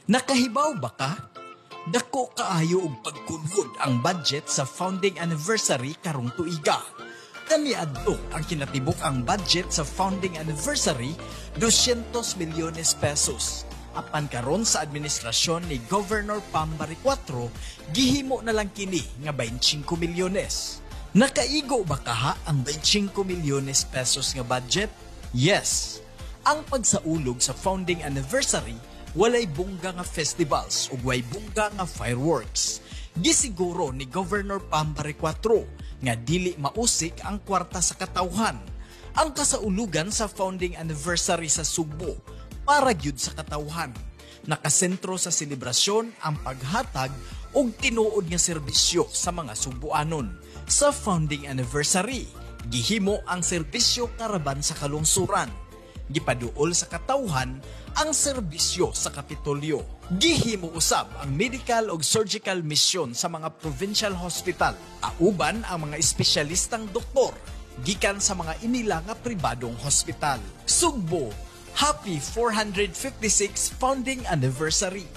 Nakahibaw ba ka? Dako kaayo og pagkunhod ang budget sa founding anniversary karong tuiga. Kaniadto ang kinatibuk-ang budget sa founding anniversary, 200 milyones pesos. Apan karon sa administrasyon ni Governor Pam Baricuatro, gihimo na lang kini nga 25 milyones. Nakaigo ba kaha ang 25 milyones pesos nga budget? Yes. Ang pagsaulog sa founding anniversary, walay bongga nga festivals ug way bongga nga fireworks. Gisiguro ni Governor Pam Baricuatro nga dili mausik ang kwarta sa katawhan. Ang kasaulugan sa founding anniversary sa Sugbo para gyud sa katawhan. Nakasentro sa selebrasyon ang paghatag og tinuod nga serbisyo sa mga Sugboanon. Sa founding anniversary, gihimo ang serbisyo karaban sa kalungsuran. Gipaduol sa katawhan ang serbisyo sa Kapitolyo. Gihimo usab ang medical ug surgical mission sa mga provincial hospital. Auban ang mga espesyalistang doktor gikan sa mga inila nga pribadong hospital. Sugbo, happy 456 founding anniversary.